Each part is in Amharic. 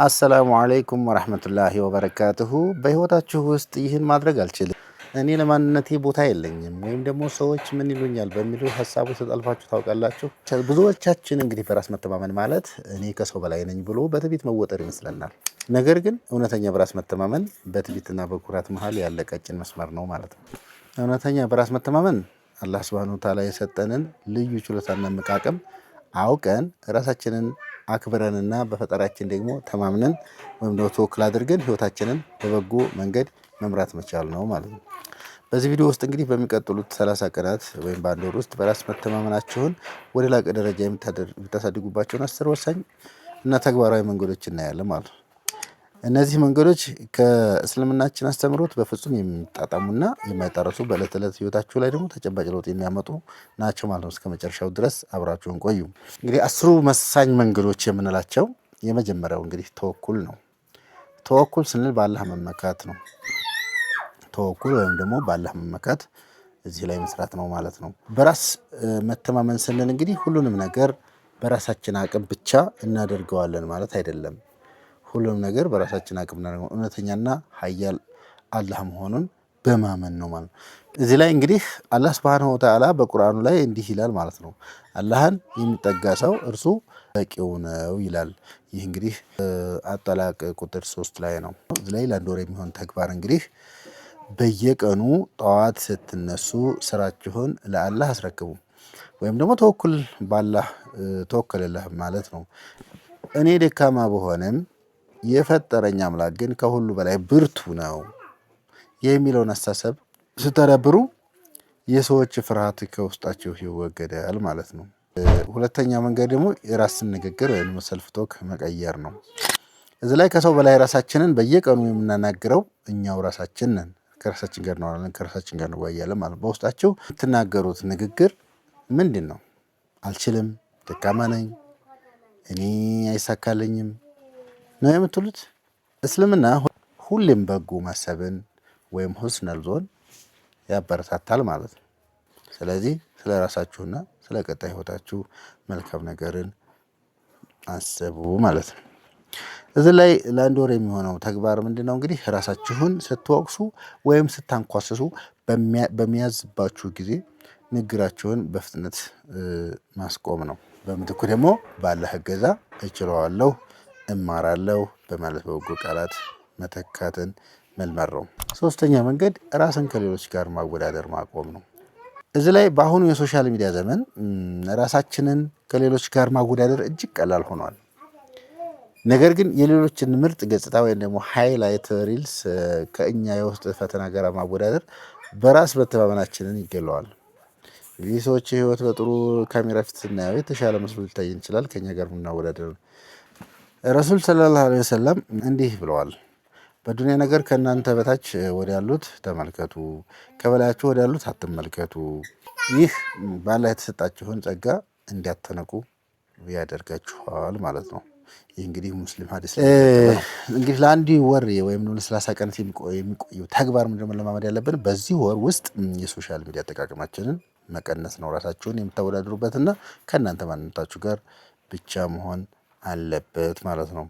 አሰላሙ አለይኩም ወረህመቱላሂ ወበረካቱሁ። በህይወታችሁ ውስጥ ይህን ማድረግ አልችልም፣ እኔ ለማንነቴ ቦታ የለኝም፣ ወይም ደግሞ ሰዎች ምን ይሉኛል በሚሉ ሀሳቦች ተጠልፋችሁ ታውቃላችሁ? ብዙዎቻችን እንግዲህ በራስ መተማመን ማለት እኔ ከሰው በላይ ነኝ ብሎ በትዕቢት መወጠር ይመስለናል። ነገር ግን እውነተኛ በራስ መተማመን በትዕቢትና በኩራት መሀል ያለ ቀጭን መስመር ነው ማለት ነው። እውነተኛ በራስ መተማመን አላህ ሱብሃነሁ ወተዓላ የሰጠንን ልዩ ችሎታና እምቅ አቅም አውቀን ራሳችንን አክብረንና በፈጠራችን ደግሞ ተማምነን ወይም ደግሞ ተወክል አድርገን ህይወታችንን በበጎ መንገድ መምራት መቻል ነው ማለት ነው። በዚህ ቪዲዮ ውስጥ እንግዲህ በሚቀጥሉት 30 ቀናት ወይም በአንድ ወር ውስጥ በራስ መተማመናችሁን ወደ ላቀ ደረጃ የምታሳድጉባቸውን 10 ወሳኝ እና ተግባራዊ መንገዶች እናያለን ማለት ነው። እነዚህ መንገዶች ከእስልምናችን አስተምህሮት በፍጹም የሚጣጣሙና የማይጣረሱ፣ በዕለት ተዕለት ህይወታችሁ ላይ ደግሞ ተጨባጭ ለውጥ የሚያመጡ ናቸው ማለት ነው። እስከ መጨረሻው ድረስ አብራችሁን ቆዩ። እንግዲህ 10ሩ ወሳኝ መንገዶች የምንላቸው የመጀመሪያው እንግዲህ ተወኩል ነው። ተወኩል ስንል በአላህ መመካት ነው። ተወኩል ወይም ደግሞ በአላህ መመካት እዚህ ላይ መስራት ነው ማለት ነው። በራስ መተማመን ስንል እንግዲህ ሁሉንም ነገር በራሳችን አቅም ብቻ እናደርገዋለን ማለት አይደለም። ሁሉንም ነገር በራሳችን አቅም እናደርገው እውነተኛና ሀያል አላህ መሆኑን በማመን ነው ማለት ነው። እዚህ ላይ እንግዲህ አላህ ሱብሃነሁ ወተዓላ በቁርአኑ ላይ እንዲህ ይላል ማለት ነው። አላህን የሚጠጋ ሰው እርሱ በቂው ነው ይላል። ይህ እንግዲህ አጠላቅ ቁጥር 3 ላይ ነው። እዚህ ላይ ለአንድ ወር የሚሆን ተግባር እንግዲህ በየቀኑ ጠዋት ስትነሱ ስራችሁን ለአላህ አስረክቡ ወይም ደግሞ ተወኩል ባላህ ተወከለላህ ማለት ነው። እኔ ደካማ ብሆንም የፈጠረኝ አምላክ ግን ከሁሉ በላይ ብርቱ ነው የሚለውን አስተሳሰብ ስታዳብሩ የሰዎች ፍርሃት ከውስጣችሁ ይወገዳል ማለት ነው። ሁለተኛ መንገድ ደግሞ የራስን ንግግር ወይም self talk መቀየር ነው። እዚህ ላይ ከሰው በላይ ራሳችንን በየቀኑ የምናናግረው እኛው ራሳችን ነን። ከራሳችን ጋር እናወራለን፣ ከራሳችን ጋር እንወያያለን ማለት ነው። በውስጣችሁ የምትናገሩት ንግግር ምንድን ነው? አልችልም፣ ደካማ ነኝ፣ እኔ አይሳካልኝም ነው የምትሉት? እስልምና ሁሌም በጎ ማሰብን ወይም ሁስነል ዞን ያበረታታል ማለት ነው። ስለዚህ ስለ ራሳችሁና ስለ ቀጣይ ህይወታችሁ መልካም ነገርን አስቡ ማለት ነው። እዚህ ላይ ለአንድ ወር የሚሆነው ተግባር ምንድን ነው? እንግዲህ ራሳችሁን ስትወቅሱ ወይም ስታንኳስሱ በሚያዝባችሁ ጊዜ ንግግራችሁን በፍጥነት ማስቆም ነው። በምትኩ ደግሞ ባላህ እገዛ እችለዋለሁ፣ እማራለሁ በማለት በበጎ ቃላት መተካትን መልመድ ነው። ሶስተኛ መንገድ ራስን ከሌሎች ጋር ማወዳደር ማቆም ነው። እዚህ ላይ በአሁኑ የ social media ዘመን ራሳችንን ከሌሎች ጋር ማወዳደር እጅግ ቀላል ሆኗል። ነገር ግን የሌሎችን ምርጥ ገጽታ ወይም ደግሞ highlight reels ከእኛ የውስጥ ፈተና ጋር ማወዳደር በራስ መተማመናችንን ይገለዋል። እንግዲህ ሰዎች ህይወት በጥሩ ካሜራ ፊት ስናየው የተሻለ መስሎ ሊታየን ይችላል። ከኛ ጋር የምናወዳደር። ረሱል ሰለላሁ ዐለይሂ ወሰለም እንዲህ ብለዋል። በዱንያ ነገር ከእናንተ በታች ወዳሉት ተመልከቱ፣ ከበላያችሁ ወዳሉት አትመልከቱ። ይህ በአላህ የተሰጣችሁን ጸጋ እንዲያተነቁ ያደርጋችኋል ማለት ነው። ይህ እንግዲህ ሙስሊም ሀዲስ። እንግዲህ ለአንድ ወር ወይም ለ30 ቀናት የሚቆየው ተግባር ምንድን ነው መለማመድ ያለብን? በዚህ ወር ውስጥ የ social media አጠቃቀማችንን መቀነስ ነው። ራሳችሁን የምታወዳድሩበትና ከእናንተ ማንነታችሁ ጋር ብቻ መሆን አለበት ማለት ነው።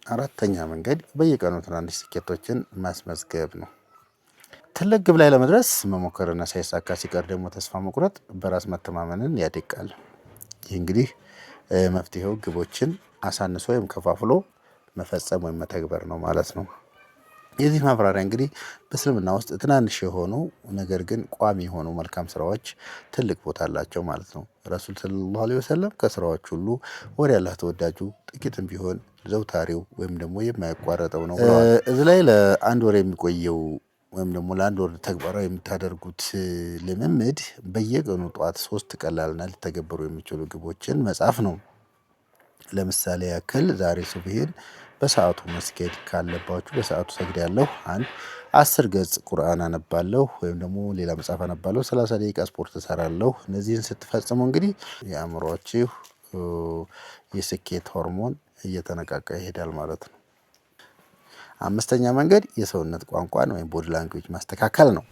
አራተኛ መንገድ በየቀኑ ትናንሽ ስኬቶችን ማስመዝገብ ነው። ትልቅ ግብ ላይ ለመድረስ መሞከርና ሳይሳካ ሲቀር ደግሞ ተስፋ መቁረጥ በራስ መተማመንን ያደቃል። ይህ እንግዲህ መፍትሄው ግቦችን አሳንሶ ወይም ከፋፍሎ መፈጸም ወይም መተግበር ነው ማለት ነው። የዚህ ማብራሪያ እንግዲህ በእስልምና ውስጥ ትናንሽ የሆኑ ነገር ግን ቋሚ የሆኑ መልካም ስራዎች ትልቅ ቦታ አላቸው ማለት ነው። ረሱል ሰለላሁ ዐለይሂ ወሰለም ከስራዎች ሁሉ ወደ አላህ ተወዳጁ ጥቂትም ቢሆን ዘውታሪው ወይም ደግሞ የማይቋረጠው ነው ብለዋል። እዚህ ላይ ለአንድ ወር የሚቆየው ወይም ደግሞ ለአንድ ወር ተግባራዊ የምታደርጉት ልምምድ በየቀኑ ጠዋት 3 ቀላልና ሊተገበሩ የሚችሉ ግቦችን መጻፍ ነው። ለምሳሌ ያክል ዛሬ ሱብሂን በሰዓቱ መስገድ ካለባችሁ በሰዓቱ ሰግዳለሁ። አንድ 10 ገጽ ቁርአን አነባለሁ ወይም ደግሞ ሌላ መጽሐፍ አነባለሁ። 30 ደቂቃ ስፖርት እሰራለሁ። እነዚህን ስትፈጽሙ እንግዲህ የአእምሯችሁ የስኬት ሆርሞን እየተነቃቃ ይሄዳል ማለት ነው። አምስተኛ መንገድ የሰውነት ቋንቋን ወይም body language ማስተካከል ነው።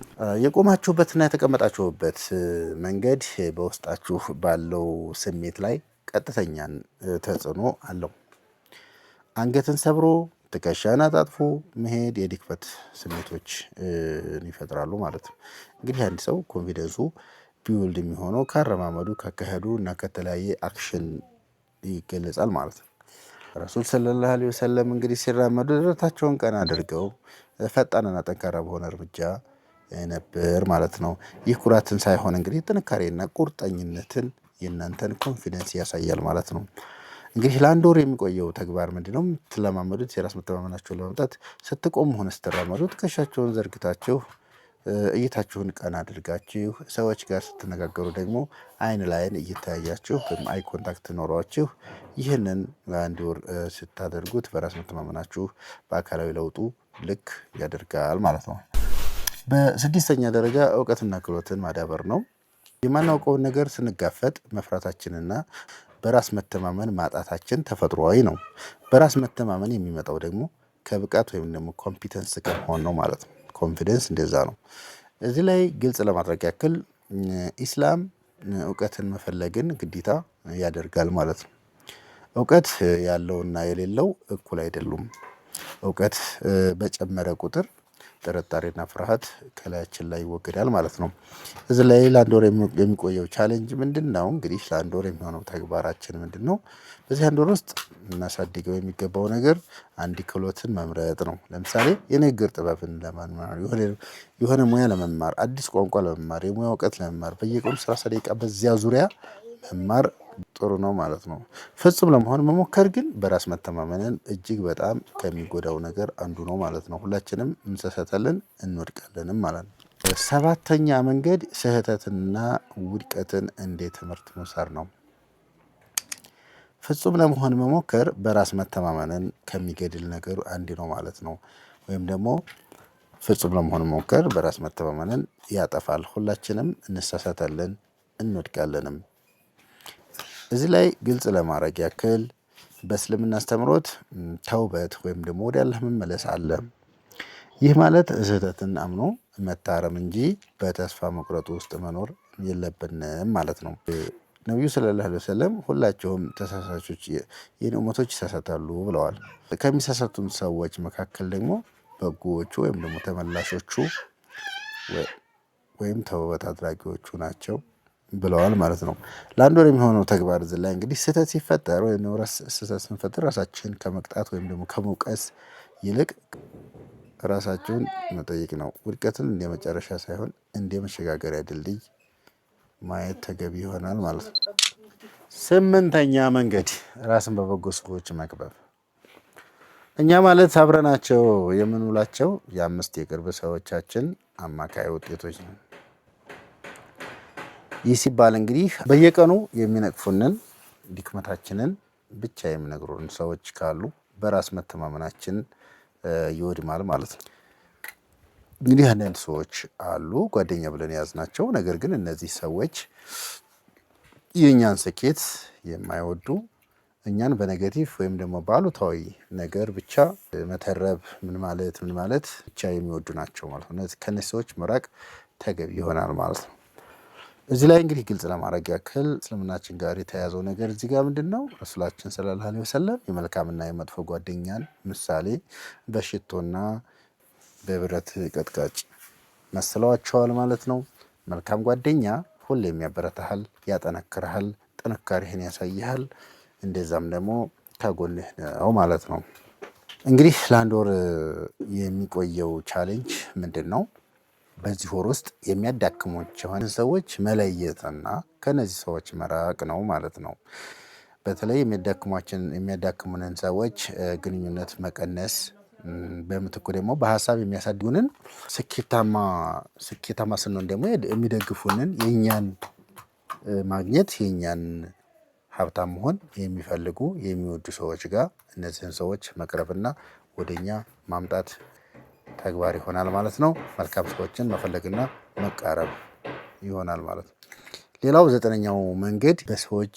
የቆማችሁበትና የተቀመጣችሁበት መንገድ በውስጣችሁ ባለው ስሜት ላይ ቀጥተኛን ተጽዕኖ አለው። አንገትን ሰብሮ ትከሻን አጣጥፎ መሄድ የድክመት ስሜቶች ይፈጥራሉ ማለት ነው። እንግዲህ አንድ ሰው confidence ኡ build የሚሆነው ካረማመዱ፣ ካካሄዱ እና ከተለያየ action ይገለጻል ማለት ነው። ረሱል ሰለላሁ ዐለይሂ ወሰለም እንግዲህ ሲራመዱ ደረታቸውን ቀና አድርገው ፈጣንና ጠንካራ በሆነ እርምጃ ነበር ማለት ነው። ይህ ኩራትን ሳይሆን እንግዲህ ጥንካሬና ቁርጠኝነትን የእናንተን confidence ያሳያል ማለት ነው። እንግዲህ ለአንድ ወር የሚቆየው ተግባር ምንድነው? የምትለማመዱት የራስ መተማመናችሁን ለማምጣት ስትቆሙ ሆነ ስትራመዱ ትከሻችሁን ዘርግታችሁ እይታችሁን ቀና አድርጋችሁ ሰዎች ጋር ስትነጋገሩ ደግሞ አይን ለአይን እየተያያችሁ ወይም eye contact ኖሯችሁ ይህንን ለአንድ ወር ስታደርጉት በራስ መተማመናችሁ በአካላዊ ለውጡ ልክ ያደርጋል ማለት ነው። በስድስተኛ ደረጃ እውቀትና ክህሎትን ማዳበር ነው። የማናውቀውን ነገር ስንጋፈጥ መፍራታችንና በራስ መተማመን ማጣታችን ተፈጥሯዊ ነው። በራስ መተማመን የሚመጣው ደግሞ ከብቃት ወይም ደግሞ competence ከመሆን ነው ማለት ነው። Confidence እንደዛ ነው። እዚህ ላይ ግልጽ ለማድረግ ያክል ኢስላም እውቀትን መፈለግን ግዴታ ያደርጋል ማለት ነው። እውቀት ያለውና የሌለው እኩል አይደሉም። እውቀት በጨመረ ቁጥር ጥርጣሬና ፍርሃት ከላያችን ላይ ይወገዳል ማለት ነው። እዚህ ላይ ለአንድ ወር የሚቆየው challenge ምንድነው? እንግዲህ ለአንድ ወር የሚሆነው ተግባራችን ምንድነው? በዚህ አንድ ወር ውስጥ እናሳድገው የሚገባው ነገር አንድ ክህሎትን መምረጥ ነው። ለምሳሌ የንግግር ጥበብን ለመማር፣ የሆነ ሙያ ለመማር፣ አዲስ ቋንቋ ለመማር፣ የሙያ እውቀት ለመማር በየቀኑ 30 ደቂቃ በዚያ ዙሪያ መማር ጥሩ ነው ማለት ነው። ፍጹም ለመሆን መሞከር ግን በራስ መተማመንን እጅግ በጣም ከሚጎዳው ነገር አንዱ ነው ማለት ነው። ሁላችንም እንሳሳታለን፣ እንወድቃለንም ማለት ነው። ሰባተኛ መንገድ ስህተትና ውድቀትን እንደ ትምህርት መውሰድ ነው። ፍጹም ለመሆን መሞከር በራስ መተማመንን ከሚገድል ነገር አንዱ ነው ማለት ነው። ወይም ደግሞ ፍጹም ለመሆን መሞከር በራስ መተማመንን ያጠፋል። ሁላችንም እንሳሳታለን፣ እንወድቃለንም። እዚህ ላይ ግልጽ ለማድረግ ያክል በእስልምና አስተምሮት ተውበት ወይም ደግሞ ወደ አላህ መመለስ አለ። ይህ ማለት ስህተትን አምኖ መታረም እንጂ በተስፋ መቁረጥ ውስጥ መኖር የለብንም ማለት ነው። ነቢዩ ሰለላሁ ዐለይሂ ወሰለም ሁላቸውም ተሳሳቾች የኔ ኡመቶች ይሳሳታሉ ብለዋል። ከሚሳሳቱም ሰዎች መካከል ደግሞ በጎዎቹ ወይም ደግሞ ተመላሾቹ ወይም ተውበት አድራጊዎቹ ናቸው ብለዋል ማለት ነው። ለአንድ ወር የሚሆነው ተግባር እዚህ ላይ እንግዲህ ስህተት ሲፈጠር ወይም ስህተት ስንፈጥር ራሳችንን ከመቅጣት ወይም ደግሞ ከመውቀስ ይልቅ ራሳቸውን መጠየቅ ነው። ውድቀትን እንደ መጨረሻ ሳይሆን እንደ መሸጋገሪያ ድልድይ ማየት ተገቢ ይሆናል ማለት ነው። ስምንተኛ መንገድ ራስን በበጎ ሰዎች መክበብ። እኛ ማለት አብረናቸው የምንውላቸው የአምስት የቅርብ ሰዎቻችን አማካይ ውጤቶች ነው። ይህ ሲባል እንግዲህ በየቀኑ የሚነቅፉንን ድክመታችንን ብቻ የሚነግሩን ሰዎች ካሉ በራስ መተማመናችን ይወድማል ማለት ነው። እንግዲህ አንዳንድ ሰዎች አሉ ጓደኛ ብለን የያዝናቸው፣ ነገር ግን እነዚህ ሰዎች የእኛን ስኬት የማይወዱ፣ እኛን በ negative ወይም ደግሞ በአሉታዊ ነገር ብቻ መተረብ ምን ማለት ምን ማለት ብቻ የሚወዱ ናቸው ማለት ነው። ከእነዚህ ሰዎች መራቅ ተገቢ ይሆናል ማለት ነው። እዚህ ላይ እንግዲህ ግልጽ ለማድረግ ያክል እስልምናችን ጋር የተያያዘው ነገር እዚህ ጋር ምንድነው? ረሱላችን ሰለላሁ ዐለይሂ ወሰለም የመልካምና የመጥፎ ጓደኛን ምሳሌ በሽቶና በብረት ቀጥቃጭ መስለዋቸዋል ማለት ነው። መልካም ጓደኛ ሁሌም ያበረታሃል፣ ያጠነክርሃል፣ ጥንካሬህን ያሳይሃል፣ እንደዛም ደግሞ ከጎንህ ነው ማለት ነው። እንግዲህ ለአንድ ወር የሚቆየው challenge ምንድነው? በዚህ ወር ውስጥ የሚያዳክሟቸውን ሰዎች መለየትና ከነዚህ ሰዎች መራቅ ነው ማለት ነው። በተለይ የሚያዳክሙንን ሰዎች ግንኙነት መቀነስ፣ በምትኩ ደግሞ በሀሳብ የሚያሳድጉንን፣ ስኬታማ ስንሆን ደግሞ የሚደግፉንን፣ የእኛን ማግኘት የእኛን ሀብታም መሆን የሚፈልጉ የሚወዱ ሰዎች ጋር እነዚህን ሰዎች መቅረብና ወደኛ ማምጣት ተግባር ይሆናል ማለት ነው። መልካም ሰዎችን መፈለግና መቃረብ ይሆናል ማለት ነው። ሌላው ዘጠነኛው መንገድ በሰዎች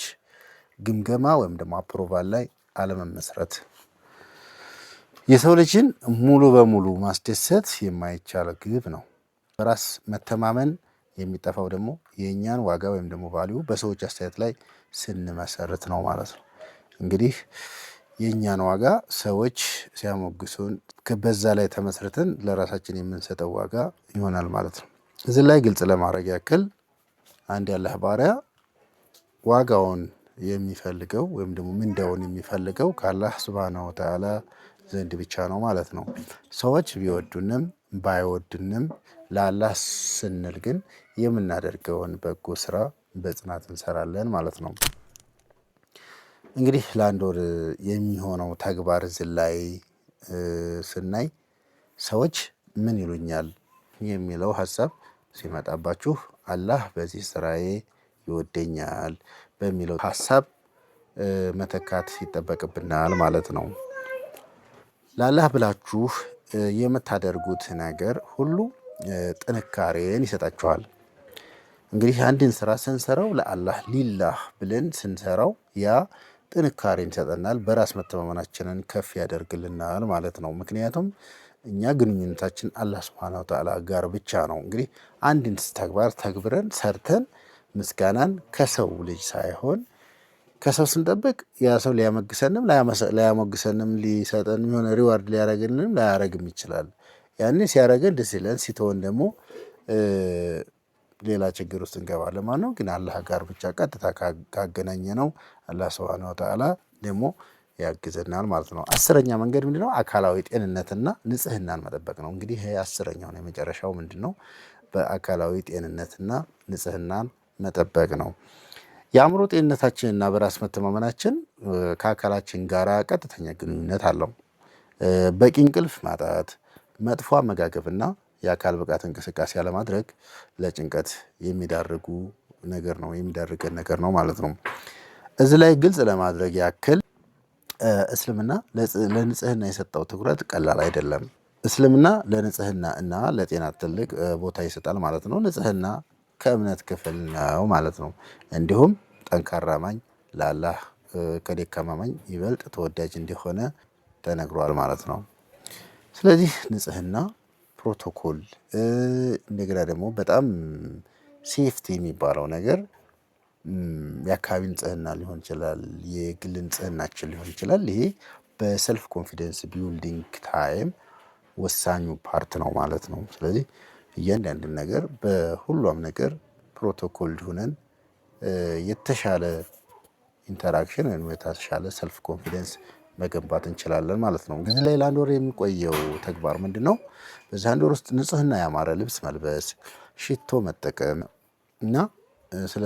ግምገማ ወይም ደግሞ approval ላይ አለመመስረት። የሰው ልጅን ሙሉ በሙሉ ማስደሰት የማይቻል ግብ ነው። በራስ መተማመን የሚጠፋው ደግሞ የእኛን ዋጋ ወይም ደግሞ value በሰዎች አስተያየት ላይ ስንመሰርት ነው ማለት ነው። እንግዲህ የእኛን ዋጋ ሰዎች ሲያሞግሱን በዛ ላይ ተመስርተን ለራሳችን የምንሰጠው ዋጋ ይሆናል ማለት ነው። እዚህ ላይ ግልጽ ለማድረግ ያክል አንድ ያለህ ባሪያ ዋጋውን የሚፈልገው ወይም ደግሞ ምንዳውን የሚፈልገው ከአላህ ሱብሃነሁ ወተዓላ ዘንድ ብቻ ነው ማለት ነው። ሰዎች ቢወዱንም ባይወዱንም ለአላህ ስንል ግን የምናደርገውን በጎ ስራ በጽናት እንሰራለን ማለት ነው። እንግዲህ ለአንድ ወር የሚሆነው ተግባር እዚህ ላይ ስናይ ሰዎች ምን ይሉኛል የሚለው ሀሳብ ሲመጣባችሁ አላህ በዚህ ስራዬ ይወደኛል በሚለው ሀሳብ መተካት ይጠበቅብናል ማለት ነው። ለአላህ ብላችሁ የምታደርጉት ነገር ሁሉ ጥንካሬን ይሰጣችኋል። እንግዲህ አንድን ስራ ስንሰራው ለአላህ ሊላህ ብለን ስንሰራው ያ ጥንካሬን ይሰጠናል፣ በራስ መተማመናችንን ከፍ ያደርግልናል ማለት ነው። ምክንያቱም እኛ ግንኙነታችን አላህ ሱብሃነሁ ወተዓላ ጋር ብቻ ነው። እንግዲህ አንድን ተግባር ተግብረን ሰርተን ምስጋናን ከሰው ልጅ ሳይሆን ከሰው ስንጠብቅ ያ ሰው ሊያመግሰንም ላያሞግሰንም ሊሰጠንም የሆነ reward ሊያረግልንም ላያረግም ይችላል። ያኔ ሲያረገን ደስ ይለን፣ ሲተወን ደግሞ ሌላ ችግር ውስጥ እንገባለን ማለት ነው። ግን አላህ ጋር ብቻ ቀጥታ ካገናኘ ነው አላህ ሱብሃነሁ ወተዓላ ደግሞ ያግዘናል ማለት ነው። 10ኛ መንገድ ምንድነው? አካላዊ ጤንነትና ንጽህናን መጠበቅ ነው። እንግዲህ ይሄ 10ኛው ነው፣ የመጨረሻው ምንድነው? በአካላዊ ጤንነትና ንጽህናን መጠበቅ ነው። የአእምሮ ጤንነታችንና በራስ መተማመናችን ከአካላችን ጋር ቀጥተኛ ግንኙነት አለው። በቂ እንቅልፍ ማጣት፣ መጥፎ አመጋገብና የአካል ብቃት እንቅስቃሴ አለማድረግ ለጭንቀት የሚዳርጉ ነገር ነው የሚዳርገን ነገር ነው ማለት ነው። እዚህ ላይ ግልጽ ለማድረግ ያክል እስልምና ለንጽህና የሰጠው ትኩረት ቀላል አይደለም። እስልምና ለንጽህና እና ለጤና ትልቅ ቦታ ይሰጣል ማለት ነው። ንጽህና ከእምነት ክፍል ነው ማለት ነው። እንዲሁም ጠንካራ አማኝ ለአላህ ከደካማ አማኝ ይበልጥ ተወዳጅ እንደሆነ ተነግሯል ማለት ነው። ስለዚህ ንጽህና ፕሮቶኮል እንደገና ደግሞ በጣም safety የሚባለው ነገር የአካባቢ ንጽህና ሊሆን ይችላል፣ የግል ንጽህናችን ሊሆን ይችላል። ይሄ በ self confidence building time ወሳኙ part ነው ማለት ነው። ስለዚህ እያንዳንዱን ነገር በሁሏም ነገር ፕሮቶኮል ሆነን የተሻለ interaction ወይም የተሻለ self confidence መገንባት እንችላለን ማለት ነው። እንግዲህ ላይ ለአንድ ወር የሚቆየው ተግባር ምንድነው? በዚህ አንድ ወር ውስጥ ንጽህና ያማረ ልብስ መልበስ፣ ሽቶ መጠቀም እና ስለ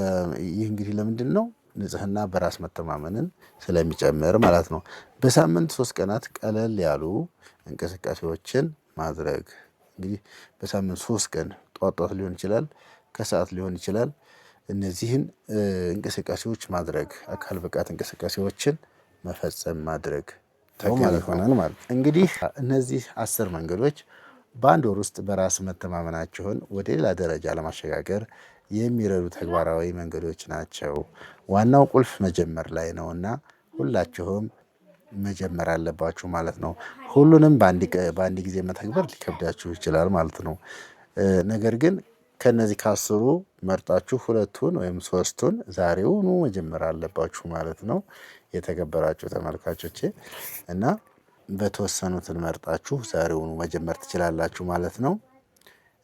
ይህ እንግዲህ ለምንድነው ንጽህና በራስ መተማመንን ስለሚጨምር ማለት ነው። በሳምንት 3 ቀናት ቀለል ያሉ እንቅስቃሴዎችን ማድረግ፣ እንግዲህ በሳምንት 3 ቀን ጧት ጧት ሊሆን ይችላል፣ ከሰዓት ሊሆን ይችላል። እነዚህን እንቅስቃሴዎች ማድረግ አካል ብቃት እንቅስቃሴዎችን መፈጸም ማድረግ ተገቢ ይሆናል ማለት ነው። እንግዲህ እነዚህ 10 መንገዶች በአንድ ወር ውስጥ በራስ መተማመናችሁን ወደ ሌላ ደረጃ ለማሸጋገር የሚረዱ ተግባራዊ መንገዶች ናቸው። ዋናው ቁልፍ መጀመር ላይ ነውና ሁላችሁም መጀመር አለባችሁ ማለት ነው። ሁሉንም በአንድ ጊዜ መተግበር ሊከብዳችሁ ይችላል ማለት ነው። ነገር ግን ከነዚህ ከ10ሩ መርጣችሁ 2ቱን ወይም 3ቱን ዛሬውኑ መጀመር አለባችሁ ማለት ነው። የተከበራችሁ ተመልካቾቼ እና በተወሰኑትን መርጣችሁ ዛሬውኑ መጀመር ትችላላችሁ ማለት ነው።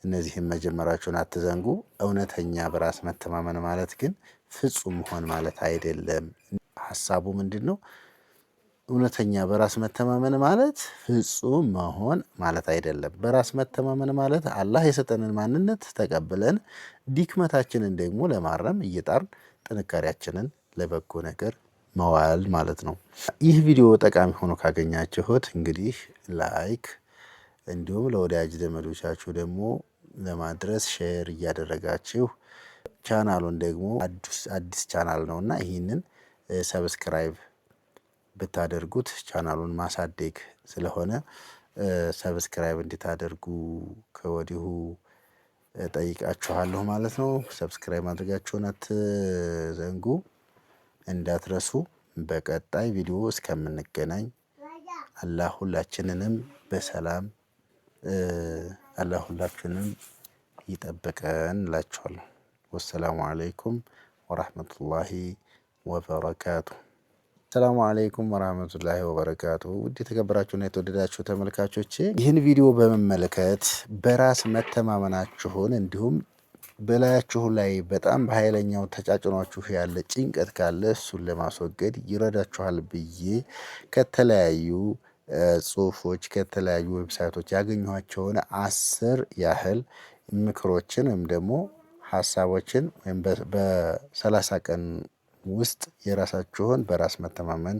እነዚህን መጀመራችሁን አትዘንጉ። እውነተኛ በራስ መተማመን ማለት ግን ፍጹም መሆን ማለት አይደለም። ሀሳቡ ምንድነው? እውነተኛ በራስ መተማመን ማለት ፍጹም መሆን ማለት አይደለም። በራስ መተማመን ማለት አላህ የሰጠንን ማንነት ተቀብለን ድክመታችንን ደግሞ ለማረም እየጣርን ጥንካሬያችንን ለበጎ ነገር መዋል ማለት ነው። ይህ ቪዲዮ ጠቃሚ ሆኖ ካገኛችሁት እንግዲህ like፣ እንዲሁም ለወዳጅ ዘመዶቻችሁ ደግሞ ለማድረስ share እያደረጋችሁ ቻናሉን ደግሞ አዲስ ቻናል ነውና ይህንን subscribe ብታደርጉት ቻናሉን ማሳደግ ስለሆነ subscribe እንድታደርጉ ከወዲሁ ጠይቃችኋለሁ ማለት ነው። subscribe ማድረጋችሁን አትዘንጉ፣ እንዳትረሱ። በቀጣይ ቪዲዮ እስከምንገናኝ አላህ ሁላችንንም በሰላም አላህ ሁላችንንም ይጠብቀን እላችኋለሁ። ወሰላሙ አለይኩም ወራህመቱላሂ ወበረካቱ። ሰላሙ አለይኩም ወራህመቱላሂ ወበረካቱ። ውድ የተከበራችሁና የተወደዳችሁ ተመልካቾቼ ይህን ቪዲዮ በመመልከት በራስ መተማመናችሁን እንዲሁም በላያችሁ ላይ በጣም በኃይለኛው ተጫጭኗችሁ ያለ ጭንቀት ካለ እሱን ለማስወገድ ይረዳችኋል ብዬ ከተለያዩ ጽሁፎች ከተለያዩ website ኦች ያገኘኋቸውን 10 ያህል ምክሮችን ወይም ደግሞ ሀሳቦችን ወይም በ30 ቀን ውስጥ የራሳችሁን በራስ መተማመን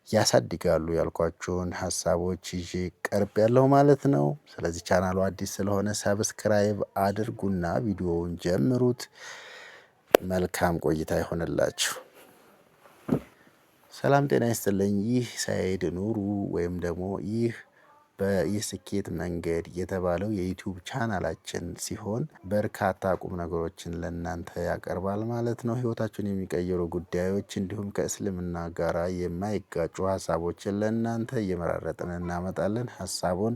ያሳድጋሉ ያልኳችሁን ሀሳቦች ይዤ ቀርቤያለሁ ማለት ነው። ስለዚህ ቻናሉ አዲስ ስለሆነ subscribe አድርጉና ቪዲዮውን ጀምሩት። መልካም ቆይታ ይሆንላችሁ። ሰላም ጤና ይስጥልኝ። ይህ ሰይድ ኑሩ ወይም ደግሞ ይህ በየስኬት መንገድ የተባለው የዩቲዩብ ቻናላችን ሲሆን በርካታ ቁም ነገሮችን ለእናንተ ያቀርባል ማለት ነው። ህይወታችሁን የሚቀይሩ ጉዳዮች እንዲሁም ከእስልምና ጋራ የማይጋጩ ሀሳቦችን ለእናንተ እየመራረጥን እናመጣለን። ሀሳቡን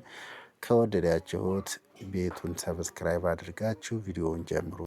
ከወደዳችሁት ቤቱን subscribe አድርጋችሁ ቪዲዮውን ጀምሩ።